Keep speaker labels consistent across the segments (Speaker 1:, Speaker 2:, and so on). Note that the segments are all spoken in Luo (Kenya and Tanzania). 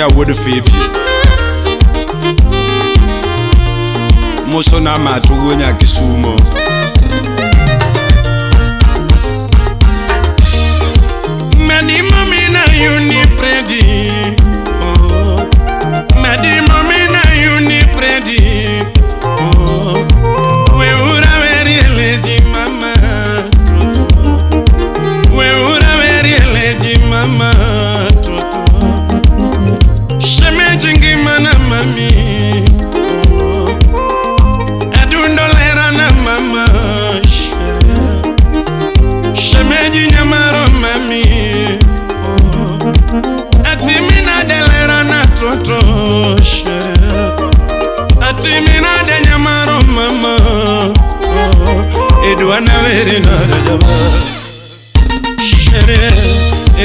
Speaker 1: Jeremia wuod Fibi. Mosona matu wuo nya Kisumo. Madi mami na uni predi. Oh. Madi mami na uni predi. Oh. We ura veri lady mama. We ura veri lady mama. Toto. Sheme jingi mana mami. Oh. Adundo lera na mama. Shemeji nyamaro mami. Atimina delera na toto shere. Atimina de nyamaro mama. Edwana veri na jaba. Shere.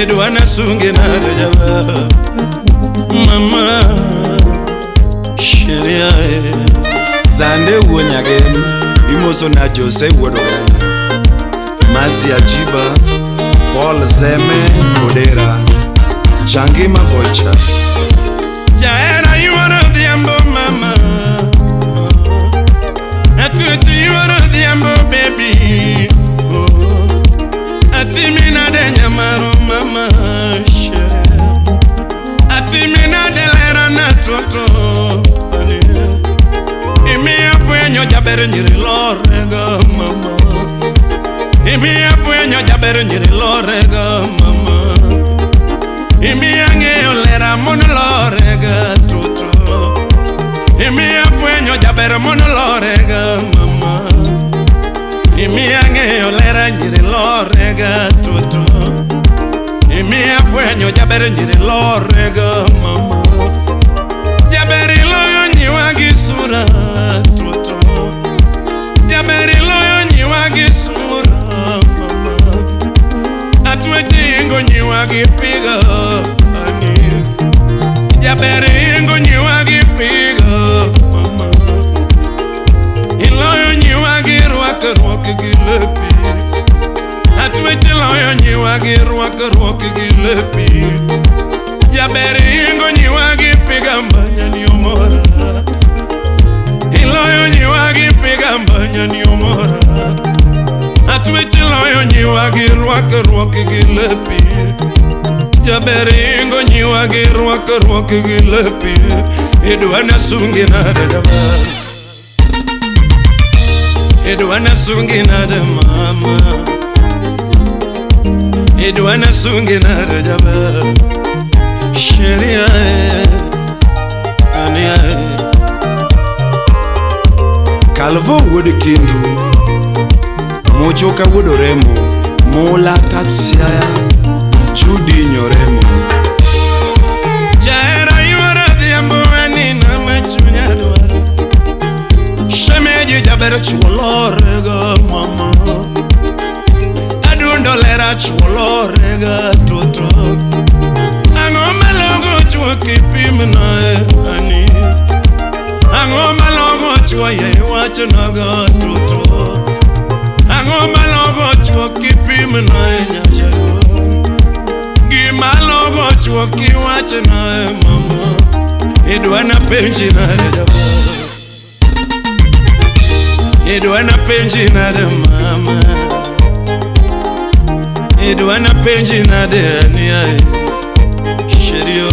Speaker 1: Edwana sunge na jaba. Mama. Shere. Zande wuo nyagem. Imoso na Jose wuod Oganda. Masi Ajiba, Paul Zeme Odera, Changima Boycha. Jaera yuoro dhiambo mama. Atuti yuoro dhiambo baby. Oh. Atimina de nyamaro mama. Shere. Atimina de lera na toto. Imiya fwenyo jaber nyiri lorega mama. Imiya fwenyo jaber nyiri lorega mama. Imiya ng'eyo lera mon lorega toto. Imiya fwenyo jaber mon lorega mama. Imiya ng'eyo lera nyiri lorega toto. Imiya fwenyo jaber nyiri lorega mama. Jaber iloyo nyiwa gi sura toto. Jaber iloyo nyiwa gi sura mama. Atweche ingo nyiwa gi pigo ani. Jaber ingo nyiwa gi pigo mama. Iloyo nyiwa gi rwakruok gi lepi. Atweche loyo nyiwa gi rwakruok gi lepi. Jaber ingo nyiwa gi piga mbanya ni omora. Iloyo nyiwa gi piga mbanya ni omora. Atweche loyo nyiwa gi rwakruok gi lepi. Jaber ingo nyiwa gi rwakruok gi lepi. Idwana sungi nade jaba. Idwana sungi nade mama. Idwana sungi nade jaba. Sheria ania. Kalvo wuod Kindu, Mochoka wuod Oremo, Mola Tatsiaya, Judy Nyoremo. Jaera yuoro dhiambo anina machunya dwaro. Shemeji jaber chuo lorega mama. Adundo lera chuo lorega toto. Ang'o malogo chuo kipimna ani. Ang'o malogo chuo ye wachnaga toto. Ang'o malogo chuo kipimna nyajago. Gima logo chuo kiwachna mama. Idwana penji nade jaba. Idwana penji nade mama. Idwana penji nade ani. Sherio.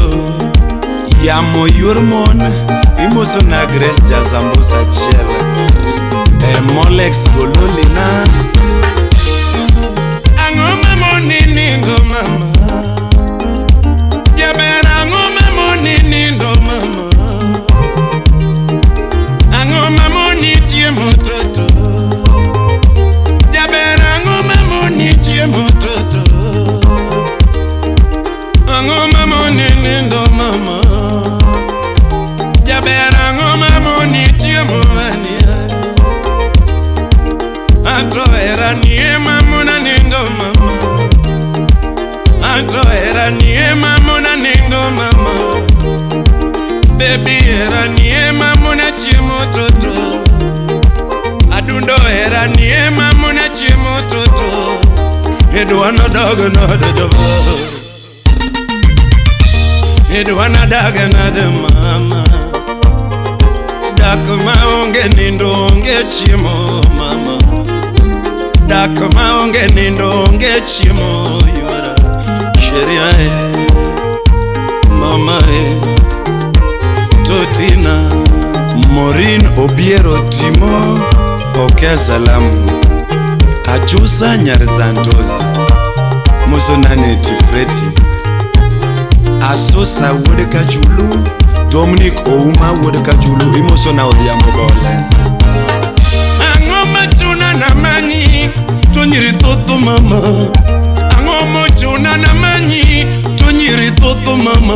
Speaker 1: Yamo yor mon. Imoso na Grace Jazambusa chiel. E Molex Gololina. Ang'o mamoni nindo mama. Jaber ang'o mamoni nindo mama. Ang'o mamoni chiemo toto. Jaber ang'o mamoni chiemo toto. Ang'o mamoni nindo mama. Jaber ang'o mamoni chiemo ania. Antro era nie mamona nindo mama. Antro era nie mamona nindo mama. Baby era nie mamona chiemo toto. Adundo era nie mamona chiemo toto. Edwana dogo nade jaba. Idwana daga nade mama. Dak maonge nindo onge chiemo mama. Dak maonge nindo onge chiemo yuara. Sheria e mama e Totina.
Speaker 2: Morin Obiero Timo pokea salamu. Achusa Nyarzantos Mosonane Tipreti. Asosa wuod Kachulu, Dominic Ouma wuod Kachulu imosona Odhiambo Gole.
Speaker 1: Ang'o machuna na manyi to nyiri thotho mama. Ang'o mochuna na manyi to nyiri thotho mama.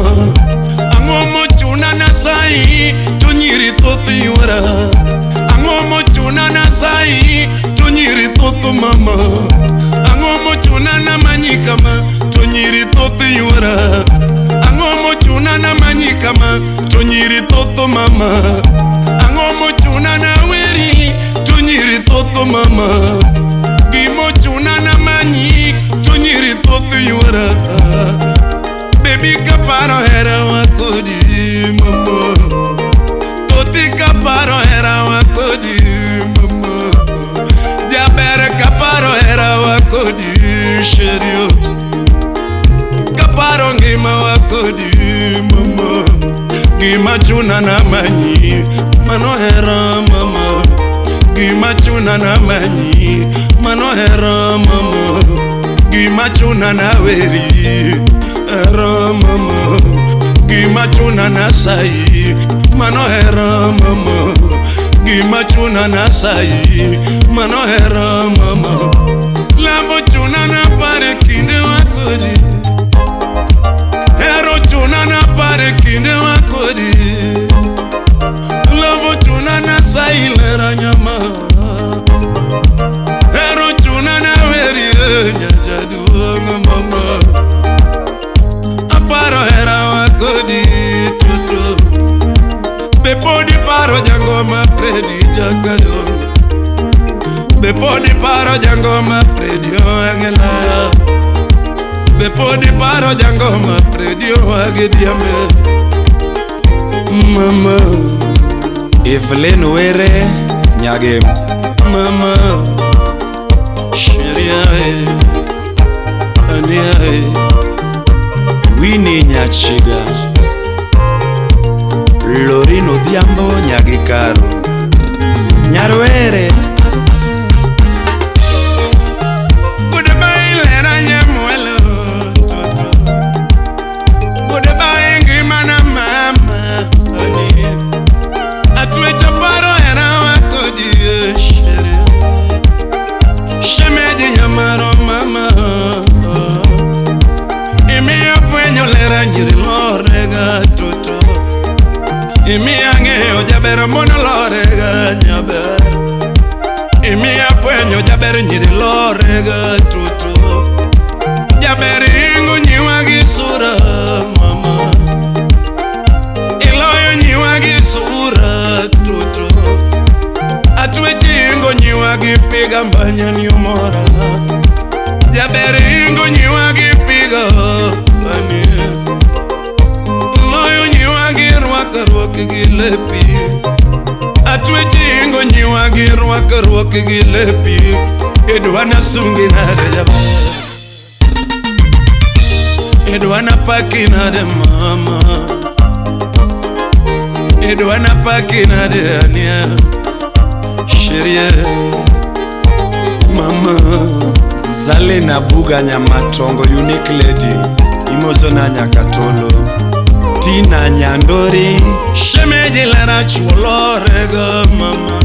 Speaker 1: Ang'o mochuna na sai to nyiri thotho yuara. Ang'o mochuna na sai to nyiri thotho mama. Ang'o mochuna na manyi kama to nyiri thotho yuara. Ang'o mochuna na manyi kama to nyiri thotho mama. Ang'o mochuna na weri to nyiri thotho mama. Gimochuna na manyi to nyiri thotho yuara. Baby kaparo hera wa kodi mama. Toti kaparo hera wa kodi mama. Jaber kaparo hera wa kodi sherio. Kaparo ngima wa kodi mama. Gima chuna na manyi mano hera mama. Gima chuna na manyi mano hera mama. Gima chuna na weri hera mama. Gima chuna na sai mano hera mama. Gima chuna na sai mano hera mama. Lambo chuna na pare kinde wa kodi. Hero chuna na pare kinde wa kodi. Lambo chuna na sai lera nyama. Hero chuna na weri nyajaduong mama. Aparo hera wa kodi tutu. Be podi paro jangoma Fredi Jakado. Be podi paro jangoma Fredi Oangela. Be podi paro jangoma Fredi Oagediame mama.
Speaker 2: Evelyn Were Nyagem
Speaker 1: mama. Sheria e ania e
Speaker 2: Winnie Nyachiga, Lorin Odhiambo Nyagikaro Nyarwere.
Speaker 1: Goodbye lera nyamwelo toto. Goodbye ngimana mama ani. Atwecha paro hera wa kodi sheria. Shemeji nyamaro mama. Imiya fwenyo lera nyiri lorega toto. Imiya ng'eyo jaber mono lorega nyaber. Imiya fwenyo jaber nyiri lorega toto. Jaber ingo nyiwa gi sura mama. Iloyo nyiwa gi sura toto. Atwechi ingo nyiwa gi piga mbanya ni omora. Jaber ingo nyiwa gi piga ani. Loyo nyiwa gi rwakruok gi lepi. Atwechi ingo nyiwa gi rwakruok gi lepi. Idwana sungi nade jaber. Idwana paki nade mama. Idwana paki nade ania. Sheria mama.
Speaker 2: Zale na Buga Nyamatongo unique lady imosona Nyakatolo. Tina Nyandori
Speaker 1: Shemeji lera chuolorega mama.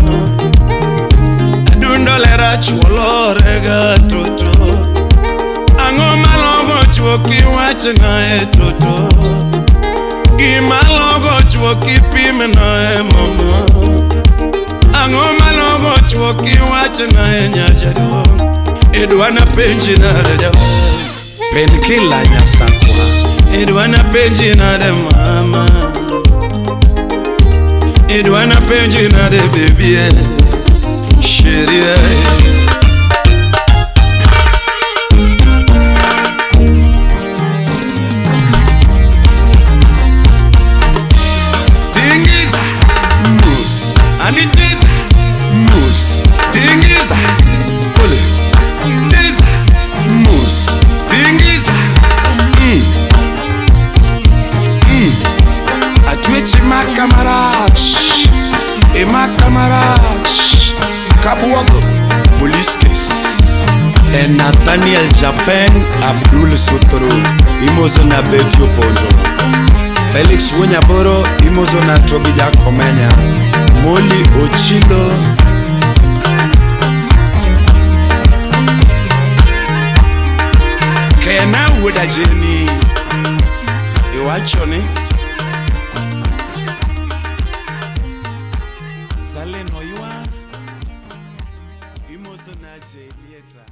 Speaker 1: Adundo lera chuolorega toto. Ang'o malogo chuo kiwachna e toto. Gima logo chuo kipimna e mama. Ang'o malogo chuo kiwachna e nyajaduong'. Idwana penji nade jaber.
Speaker 2: Penkila Nyasakwa
Speaker 1: Idwana penji nade mama. Idwana penji nade baby. Sheria.
Speaker 2: marach kabuogo police case. E Nathaniel Japen Abdul Sutro imoso na Betty Opondo. Felix Wuonyaboro imoso na Toby Jack Komenya. Molly Ochilo. Kena wuod Ajeni iwacho ni Zalen Oywa imoso na Jelieta.